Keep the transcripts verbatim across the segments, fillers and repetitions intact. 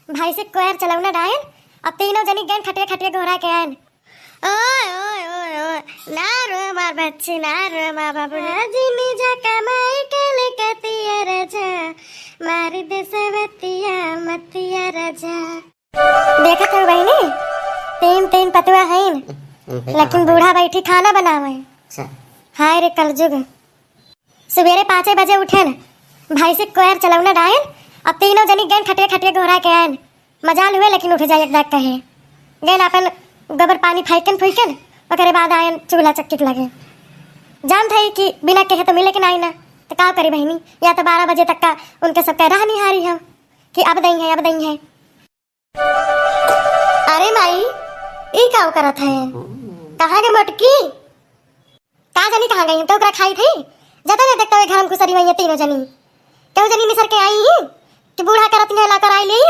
भैंसी कोयर चलौना डायन, अब तीनों जनी गैन खटिया खटिया गोहरा के आयन। ओए, ओए, ओए, ओए, ना रो मार बच्ची, ना रो माँ बाबू, ना। जिनी जा कमाई कलकतिया राजा, मार दे सवतिया मतिया राजा। देखत हो बहिनी, तीन, तीन पतुआ हईन, लेकिन बूढ़ा बैठी खाना बनावे। अच्छा। हाय रे कलजुग। सुबेरे पाँचे बजे उठेन, भैंसी कोयर चलौना डायन, अब तीनों जनी गैन खटिया खटिया गोहरा के आयन। मजाल हुए लेकिन उठ जाए एक दाग कहे। गैन आपन गोबर पानी फेंकन फुइकन, ओकरे बाद आयन चूल्हा चक्की के लगे। जानत हई कि बिना कहे तो मिले के नाई ना, तो का करी बहिनी, या तो बारह बजे तक का उनके सबके राह निहारी हम कि अब दई है, अब दई है। अरे माई, ई का करत है? कहाँ गे मोटकी? का जानी कहाँ गई, तो ओकरा खाई थी। ज्यादा नहीं देखता हुए घर में घुसरी हुई है तीनों जनी। केहू जनी निसर के आई ही कि बूढ़ा करत है, ला कर आई ली।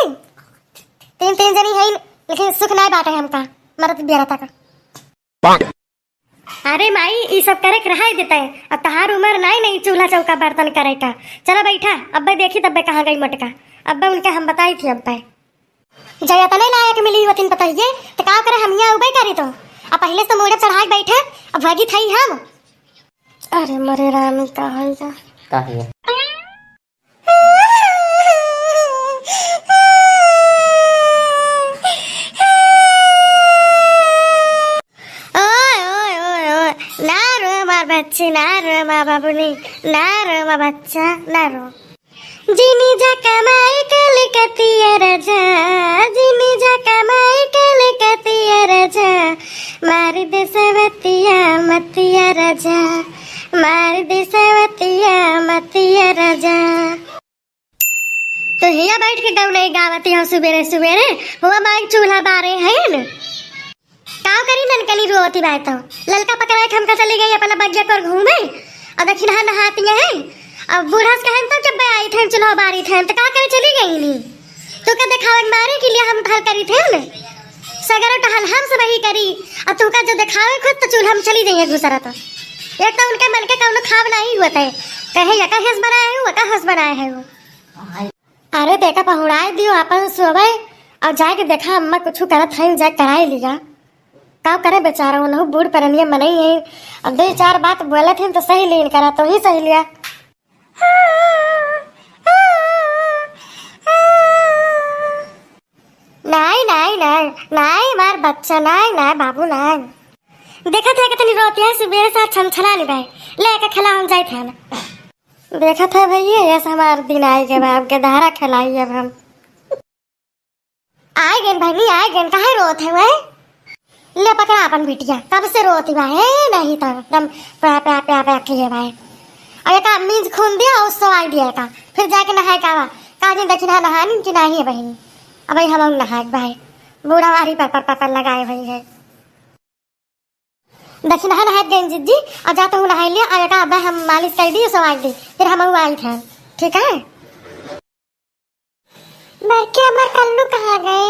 तीन, तीन जनी है, लेकिन सुख नहीं बाटे हमका, मरत बियरा तक। अरे माई, ई सब करे के रहाई देते। अब तहार उम्र नाई, नहीं चूल्हा चौका बर्तन करे का। चला बैठा, अब्बे देखी तब्बे कहाँ गई मोटका। अब्बे उनके हम बताई थी अब्बे। जय तने लायक मिली होतिन पतहिए, तो का करे हम यहाँ उबे करी तो। अब पहले से मूड़े चढ़ाई बैठे, अब भागी थई हम। अरे मोरे राम, का होई जा? का है? ओए, ओए, ओए, ओए, ना रो मार बच्ची, ना रो माँ बाबूनी, ना रो माँ बच्चा, ना रो। जिनी जा कमाई कलकतिया राजा, जिनी जा कमाई कलकतिया राजा, मार दे सवतिया मतिया राजा, मार दे सवतिया मतिया राजा। तो हिया बैठ के गौनई गावती हो सुबेरे सुबेरे, हुआ माई चूल्हा बारे है न। का करी ननकनी रोती बाय तो, ललका पकड़ाए के हमका चली गई अपना बगिया कर घूमे, और दक्षिणहा नहाती है, अब बूढ़ा से कहन तब जब आई थे चूल्हा बारी थे तो का करे चली गई नी। तो का दिखावे के मारे के लिए हम टहल करी थे न, सगरो टहल हम सब ही करी, और तू का जो दिखावे खुद तो चूल्हा में चली जाइए घुसरा तो। एक तो उनके मन के कौनो खाब नहीं होता है, कहे यका हंस बनाए हो, वका हंस बनाए है वो। अरे देखा, पहुड़ाए दियो अपन सोवे, और जाके देखा अम्मा कुछ करत हैं, जाके कराए लिया। का करे बेचारा, उनहु बूढ़ परनिया मनई है, अब दो चार बात बोलत हैं तो सही लीन करा, तो ही सही लिया। नाई, नाई, नाई, नाई, मार बच्चा, नाई, नाई, बाबू, नाई। देखत है कितनी रोती है, सुबह से छनछना नहीं भाई, लेके खिला हम जाए थे ना। देखत है भैया, ये हमार दिन आई गए, अब गदहरा खिलाई अब हम। आए गेन बहिनी, आए गेन, काहे रोत है वह? ले पकड़ा अपन बिटिया, कब से रोती बा, ए, नहीं तो एकदम प्या, प्या, प्या, प्या किए बा। और एक मींज खून दिया और सवाई दिया का, फिर जाके नहाए का बा। का दिन देखी ना नहानी कि नहीं है बहिनी, अब हम नहाए भाई, बूढ़ा वारी पर, पर, पर, पर लगाए हुई है। देखी नहा नहात गई जिज्जी, और जा तू नहाई लिया, और एक अब हम मालिश कर दी, सवाई दी, फिर हम आई थे, ठीक है? बड़की अम्मा, कल्लू कहाँ गए?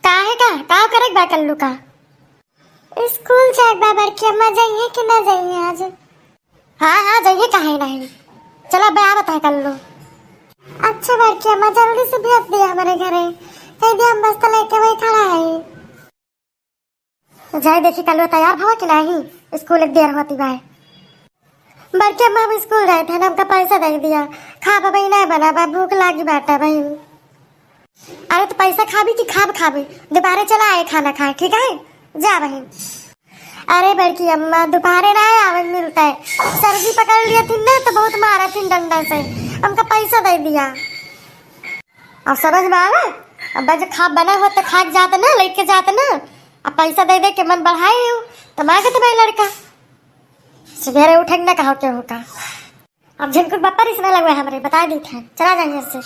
काहे का? का करे बा कल्लू का? स्कूल जाए बा बड़की अम्मा, जाइए कि ना जाइए आज? हाँ, हाँ, जाइए, काहे नहीं? चला, बे आवत है कल्लू। अच्छा बड़की अम्मा, जल्दी से भेज दिया हमारे घरे, कह दिया हम बस्ता लेके वही खड़ा है। जाए देखी कलुआ तैयार भवा कि नाही, स्कूल एक देर होती बाय। बड़की अम्मा, हम स्कूल जाए थे ना, हमका पैसा दे दिया, खाब अबही नहीं बना बा, भूख लागी बाटा बहिन। अरे तो पैसा खाबी कि खाब खाबी, दोबारा चला आए खाना खाए, ठीक है, जा बहिन। अरे बड़की अम्मा, दोबारा ना आवे मिलता है, सर्दी पकड़ लिया थी ना तो बहुत मारा थी डंडा से, हमका पैसा दे दिया। अब समझ में आवे? अब जो खाब बना हो तो खा के जात ना, लेके जात ना। अब पैसा दे दे के मन बढ़ाए हो, तो मांगत भाई लड़का। सवेरे उठे ना कहो केहू का। अब झिनकुक बप्पा रिस ना लगवे हमरे, बता दी थे। चला जाइए से।